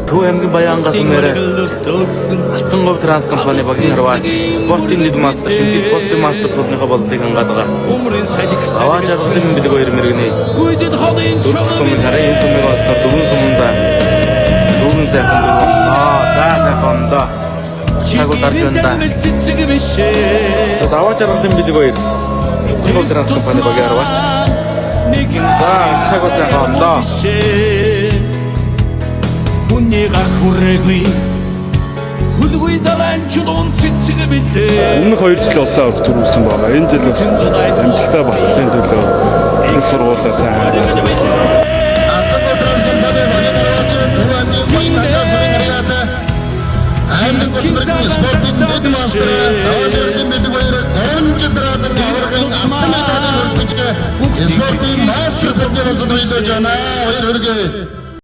Төв аймгийн Баян гасан нэрэ Алтан говь транс компани багийн харваач спортын дэд мастер Шингис спортын мастер суулныхаа болзлыг хангаад байгаа. Аваа жаргалын бэлэг хоёр мэрэгний. Гүйдэд холын Дөрөв сумын хараа энэ сумыг олсноор дөрвөн сумында дөрвөн сайхан дөрвөн. Аа, за сайхан ондоо. Цаг дарж байна да. Цэцэг биш ээ. За, даваа жаргалын бэлэг хоёр. Алтан говь транс компани багийн харваач. Нэгэн За, цаг сайхан ондоо. Хүний гар хүрээгүй хөлгүй далайн чулуун цэцэг билээ. Өмнөх 2 жил улсын аварга төрүүлсэн байгаа. Энэ жил бас амжилттай болтолын төлөө их сургуулаа сайн хангасан. Алтан говь транс компани багийн харваач Төв аймгийн Баян сумын харьяат аймаг улс мэргэний спортын дэд мастер Даваа жаргалын бэлэг баяр 3 жил дараалан аваргын алтан медалийг хүртэж спортын мастер цомгийн болзонд бэлдэж байна. Баяр хүргэе.